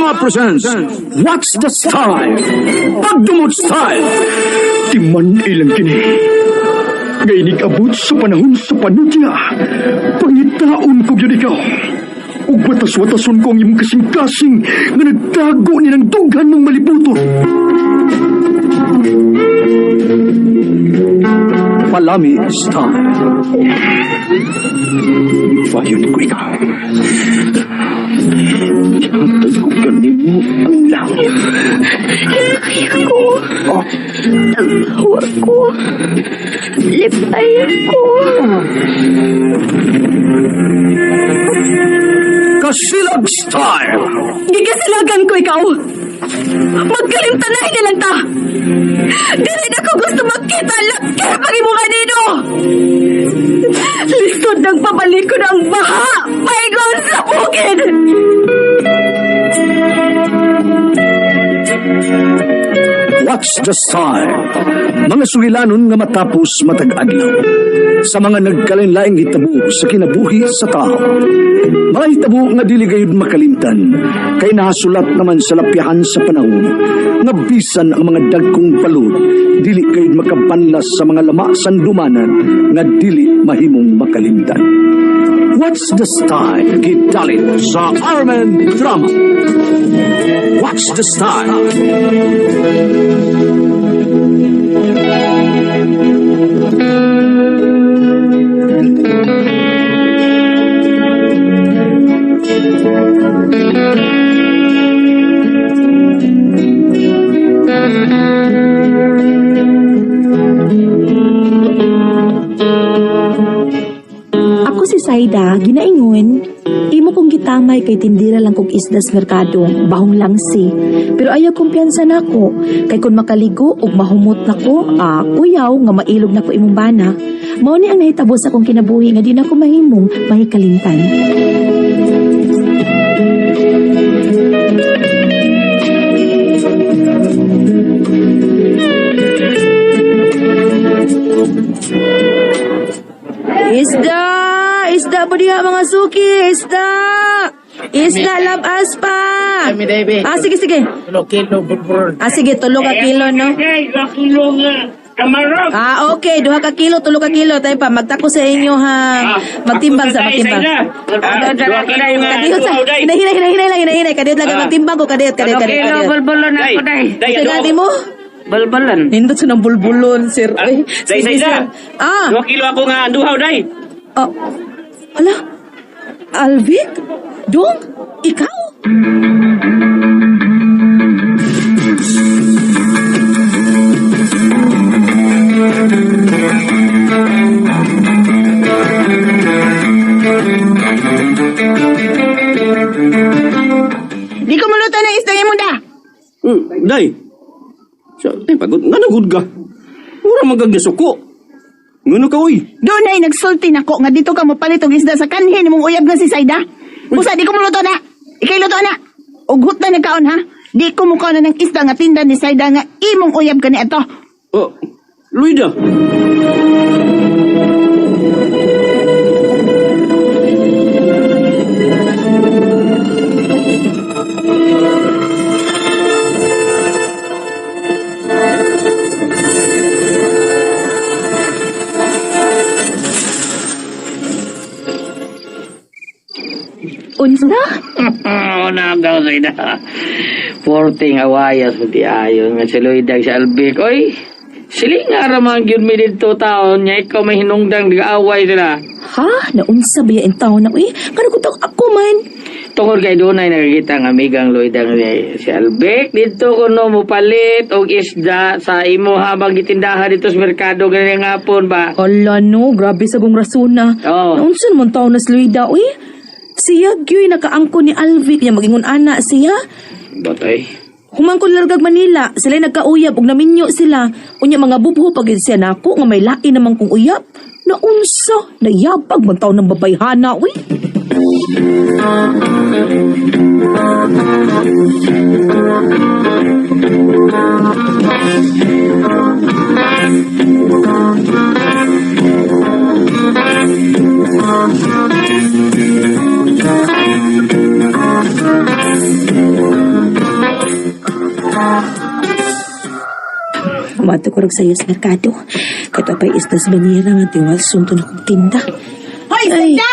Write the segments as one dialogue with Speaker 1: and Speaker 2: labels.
Speaker 1: Drama presents What's the Style? Pagdumot Style!
Speaker 2: Timan ilang kini. Nga abot sa panahon sa panudya. Pangitaon ko gyud ikaw. Ug watas-watason ko ang imong kasing-kasing nga nagtago ni ng dughan mong malibuton.
Speaker 1: Palami Style. Ipayon ko ikaw. Ihatag ko kanimo ang langit.
Speaker 3: Ko. Taghawa ko. Lipay ko.
Speaker 1: Kasilag Style!
Speaker 3: Gigasilagan ko ikaw. Magkalimtanay na lang ta. Dili na ko gusto magkita laki pag imo kanino. Lisod ng pabalik ko ng baha. Paingon sa bukid.
Speaker 1: What's the Style? Mga sugilanon nga matapos matag adlaw. Sa mga nagkalain-laing hitabo sa kinabuhi sa tao. Mga hitabo nga dili gayud makalimtan kay nahasulat naman sa lapyahan sa panahon nga bisan ang mga dagkong palud dili gayud makabanlas sa mga lama sandumanan nga dili mahimong makalimtan. What's the Style? Gidalit sa Armen Drama. What's the Style?
Speaker 4: Ako si Saida, ginaingon, imo kong gitamay kay tindira lang kog isda sa merkado, bahong langsi. Pero ayaw kumpiyansa nako, kay kun makaligo ug mahumot nako, kuyaw nga mailog nako imong bana. Mao ni ang nahitabo sa akong kinabuhi nga di nako mahimong mahikalimtan. Isda! Isda po diha mga suki! Isda! Isda labas pa!
Speaker 5: Kami, David.
Speaker 4: Ah, sige, sige.
Speaker 5: Tulo kilo, bulbul.
Speaker 4: Ah, sige, tulo ka kilo, no?
Speaker 5: Ay, kilo nga. Kamarog.
Speaker 4: Ah, okay. 2 ka kilo, tulo ka kilo. Tayo pa, magtako sa inyo, ha. Magtimbang sa, magtimbang. Kadiyot sa, hinay, hinay, hinay, hinay lang, hinay, hinay. Kadiyot lang, magtimbang ko, kadiyot, kadiyot, kadiyot.
Speaker 5: Kilo,
Speaker 4: Kadiyot.
Speaker 5: bulbulan ako, day.
Speaker 4: Sige, mo?
Speaker 5: Bulbulan.
Speaker 4: Nindot sa ng bulbulon, sir. Ay,
Speaker 6: Day,
Speaker 4: sige,
Speaker 6: day,
Speaker 4: sir. Ah,
Speaker 6: 2 kilo ako nga anduhaw, day.
Speaker 4: oh, ala, Alvic? Dong? Ikaw?
Speaker 7: Di ko muluto ng isda mo da.
Speaker 6: Day. Sa, ay, pagod. Nga nagud ka. Mura magagasuko. Ngano ka, uy?
Speaker 7: Doon ay nagsulti nako nga dito ka mopalit og isda sa kanhin imong uyab nga si Saida. Busa di ko muluto na. Ikay luto na. Ughot na nagkaon ha. Di ko mukaon na ng isda nga tinda ni Saida nga imong uyab kani ato.
Speaker 6: Oh, Luida.
Speaker 4: Unsa?
Speaker 5: Oo na, ang daw sa Porting awayas mo di ayon nga si Loidag si Albic. Oy, sili nga ramang yun mi dito taon niya. Ikaw may hinungdang nag-away sila.
Speaker 4: Ha? Naunsa ba yan taon na? Uy, kano ko ako man?
Speaker 5: Tungod kay dunay nakakita ang amigang Loidang ni si Albic. Dito kuno mo palit og isda sa imo habang gitindahan dito sa merkado ganyan hapon ba.
Speaker 4: Ala no, grabe sa gong rasuna.
Speaker 5: Oo.
Speaker 4: Naunsa naman taon na si Luida, uy? Siya gyoy nakaangko ni Alvic niya magingon ana siya.
Speaker 5: Batoy.
Speaker 4: Humangkon largag Manila, sila nagkauyab ug naminyo sila. Unya mga bubho pag siya nako nga may lain naman kong uyab. Naunsa, nayabag man taon ng babayhana, uy. Palit ako rag sayo sa merkado. Kato pa'y isdas banira nga tiwal sunto na kong tinda.
Speaker 7: Hoy,
Speaker 4: Ay.
Speaker 7: Saida!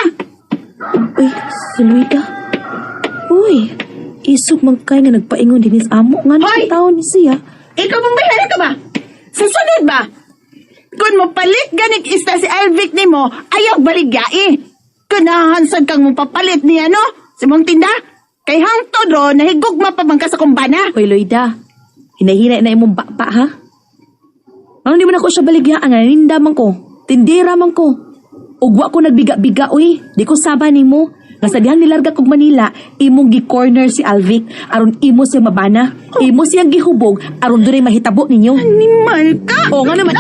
Speaker 4: Uy, si Luida. Uy, isog man kay nga nagpaingon din is amo. Nga
Speaker 7: Hoy!
Speaker 4: na taon ni siya.
Speaker 7: Ikaw mong bayani ka ba? Sa sunod ba? Kung mopalit ganig isda si Alvic nimo, ayaw baligyai. Kunahan sad kang mopapalit niya, no? Si mong tinda? Kay hangtod ro, nahigugma pa man ka sa kumbana.
Speaker 4: Hoy, Loida. Hinahina na imong bakpa, ha? Ano di man ako siya baligyaan nga naninda man ko. Tindira man ko. Ugwa ko nagbiga-biga, uy. Di ko saba nimo. Nga sa dihang nilarga kog Manila, imong gi-corner si Alvic aron imo siya mabana. Imo siyang gihubog aron dunay mahitabo ninyo.
Speaker 7: Animal ka!
Speaker 4: Oo nga naman.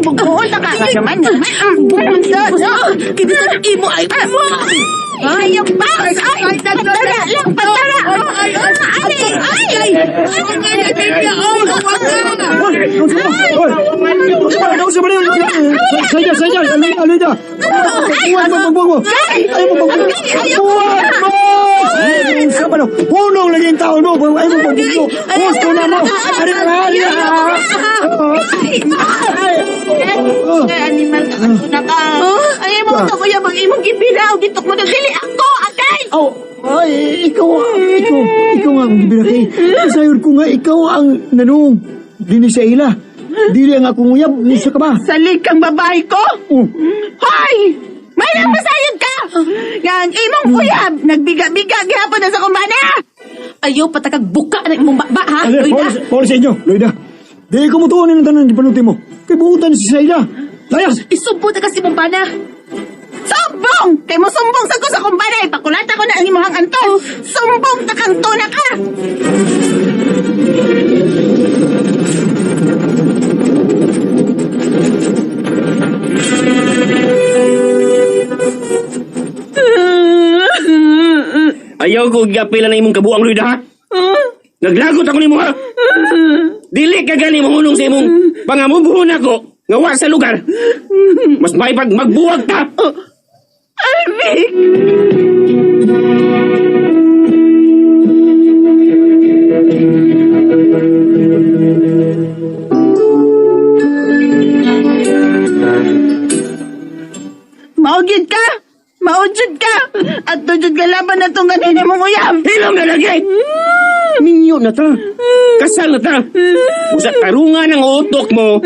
Speaker 7: Bugoon na ka. Naman, naman.
Speaker 4: Kini sa imo ay mo.
Speaker 7: Ayaw pa! Ay, patara lang, patara! Ay, ay!
Speaker 2: Saida, Saida, Aloyda. Buwan mo, buwan mo. Ay mo, buwan mo. Buwan mo! Sa pano, punong lagi ang taon mo. Ay mo, buwan mo. Gusto na mo. Ari, ari,
Speaker 7: Ay, animal ka, ano na ka. Ay, mo ito, kuya, bang imong gibiraw dito ko na dili ako, agay!
Speaker 2: Oh, ay, ikaw, ikaw, ikaw nga ang gibira kay. Sayon ko nga, ikaw ang nanong. Dini sa ila. Dili ang akong uyab, nisa ka ba?
Speaker 7: Salig kang babae ko!
Speaker 2: Oh.
Speaker 7: Hoy! May nang masayod ka! Nga ang imong uyab, nagbiga-biga gihapon na sa kumbana!
Speaker 4: Ayaw patakag buka na imong bakba, ha?
Speaker 2: Ano,
Speaker 4: Loida.
Speaker 2: Paul sa inyo, Loida. Di ko mutuon ng tanan gipanuti mo. Kay buutan si Saida. Layas!
Speaker 4: Isumbot na kasi imong bana.
Speaker 7: Sumbong! Kay mo sumbong sa ko sa kumbana, ipakulata ko na ang imong anton! Sumbong ta kang tuna ka!
Speaker 6: Ayaw ko gapila na imong kabuang Loida ha. Naglagot ako nimo ha. Dili ka gani mahunong sa imong pangamubuhon ako nga wa sa lugar. Mas may pag magbuwag ta.
Speaker 7: Alvic! Maugid ka! Maujud ka! At tujud ka laban na itong ganun mong uyab!
Speaker 6: Hilom na lagi. Minyo na ta. Kasal na ta. Usa tarungan ang utok mo.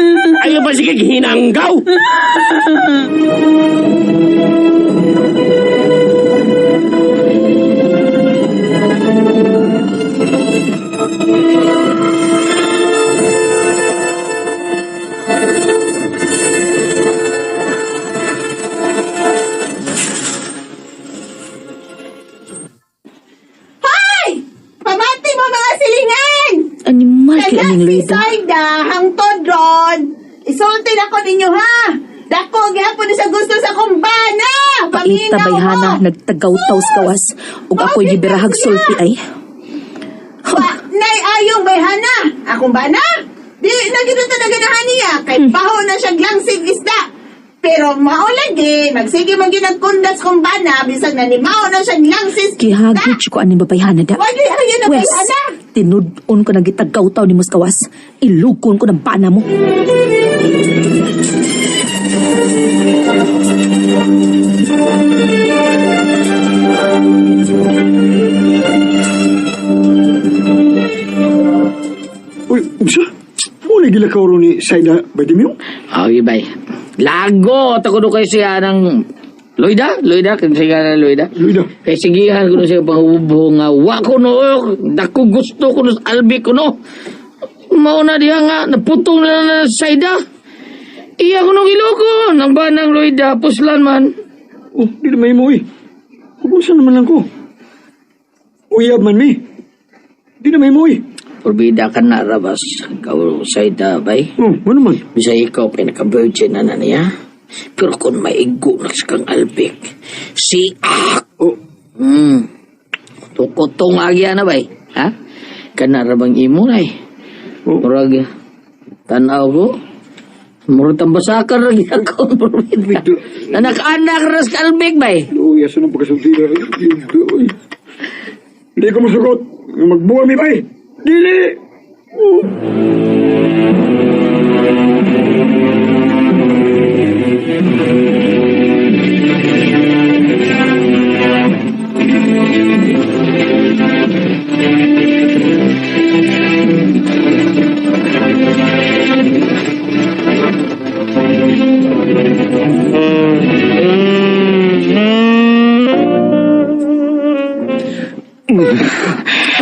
Speaker 6: Ayaw pa sige hinanggaw.
Speaker 7: Hoy! Pamati mo mga silingan!
Speaker 4: Animal kay
Speaker 7: Kaya
Speaker 4: aning
Speaker 7: si
Speaker 4: Loida.
Speaker 7: Saida, hangtod ron! Isulti na ko ninyo ha! Dako, gihapon ni sa gusto sa kumbana!
Speaker 4: Paita
Speaker 7: Paminaw
Speaker 4: bayhana
Speaker 7: mo!
Speaker 4: nagtagaw-taw sa kawas ug ako'y gibirahag sulti ay.
Speaker 7: Ba, nay ayong bayhana! Akong bana? Di na gito ta naganahan niya kay baho na siya glangsig isda. Pero mao lagi, magsige man ginagkundas kong bana bisag nanimao na siya glangsis isda.
Speaker 4: Gihagit ko aning babayhana da.
Speaker 7: Wagi ayo na
Speaker 4: Wes,
Speaker 7: bayhana.
Speaker 4: tinud-on ko nang gitagaw-taw ni Muskawas. Ilukon ko ng bana mo.
Speaker 2: Uy, unsa? Muna gila ka ro ni Saida Badimio?
Speaker 5: Okay, bay. Lago ta kuno kay siya ng Loida, Loida, kin siya na Loida.
Speaker 2: Loida.
Speaker 5: Kay sigihan kuno siya pangububo nga wa kuno dako gusto kuno sa Albi kuno. Mao na diha nga naputong na na sa Saida. Iya kuno gilukon ang banang Loida puslan man.
Speaker 2: Oh, di na may mo eh. Ubusan naman lang ko. Uyab man mi. Di na may mo eh.
Speaker 5: Porbida ka na rabas ikaw Saida bay.
Speaker 2: Oh, ano man?
Speaker 5: Bisa ikaw pinaka-virgin na na niya. Pero kung maigo na sa kang Albik, si
Speaker 2: Oh,
Speaker 5: Tukotong agya na bay. Ha? Kana ra bang imo nay?
Speaker 2: Oh.
Speaker 5: Murag tanaw ko. Murag tambasakan ra gyud ako. Anak-anak ra sa Albik bay.
Speaker 2: oh, yaso ng pagkasulti. Uy. Hindi ko masugot. Magbuwag mi bay. Dili! Oh.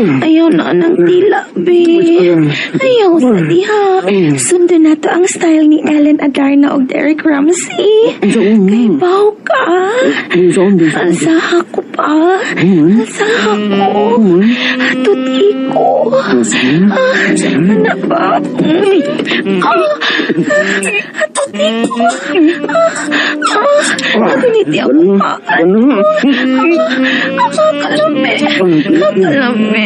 Speaker 4: Ayaw na ng tila, be. Ayaw sa diha. Sundan na to ang style ni Ellen Adarna og Derek Ramsey. Kay baw ka. Alsaha ko pa. Alsaha ko. Tuti ko. Ah, Ano ba? Ah, tuti ko. Ah, ah, Naguniti ako pa. Ah, kalame. Kalame.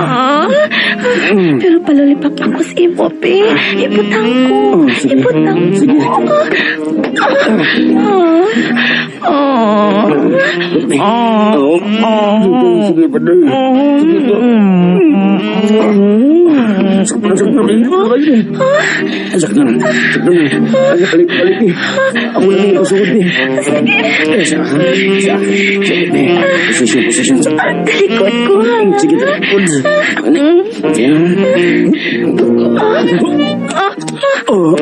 Speaker 4: Ah, Pero palalipak ako sa imo, be. Ibutang ko. Ibutang ko. Ah. Ah.
Speaker 6: Sige, padoy. Sige, to. Sakto na, sakto na. Sakto na. Sakto na. Balik, balik. Ako na yung kasugod eh.
Speaker 4: Sige.
Speaker 6: Sa, sa, sa, posisyon, posisyon.
Speaker 4: Talikod ko, ha?
Speaker 6: Sige, talikod. Ano? Yan. Oh.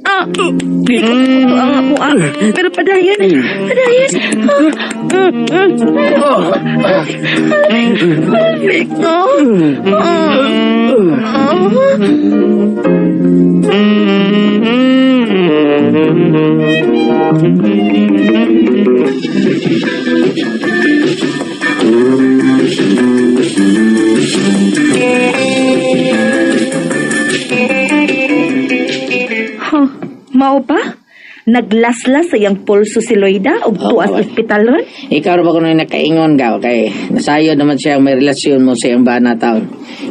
Speaker 4: Ah, ito ang ako, ah. Pero padayon, padayon. Ah, mm. Malamig ko. Ah, ah. Huh, mao pa? Naglaslas sa iyang pulso si Loida og
Speaker 5: Oh,
Speaker 4: tuas
Speaker 5: okay.
Speaker 4: ospital ron?
Speaker 5: Ikaw ra ba kuno nakaingon gaw kay nasayo naman siya ang may relasyon mo sa iyang bana taon.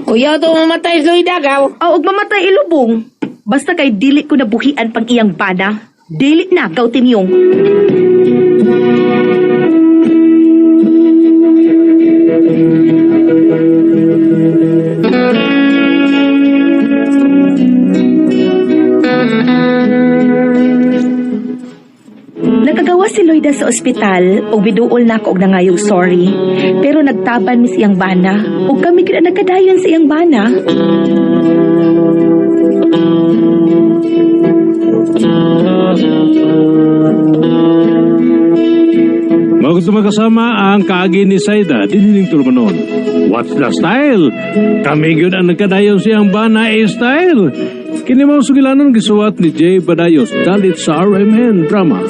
Speaker 5: Kuya to mamatay Loida gaw.
Speaker 4: Aw, og mamatay ilubong. Basta kay dili ko nabuhian pang iyang bana. Dili na, gaw timyong. Nakagawa si Loida sa ospital ug biduol na ako og nangayog sorry. Pero nagtaban mis iyang bana ug kami gid ang nagkadayon sa iyang bana.
Speaker 8: Mga gusto magkasama ang kaagi ni Saida, dinining tulmanon. What's the style? Kami yun ang nagkadayon siyang bana a style. Kini mga sugilanon gisuwat ni Jay Badayos dalit sa RMN Drama.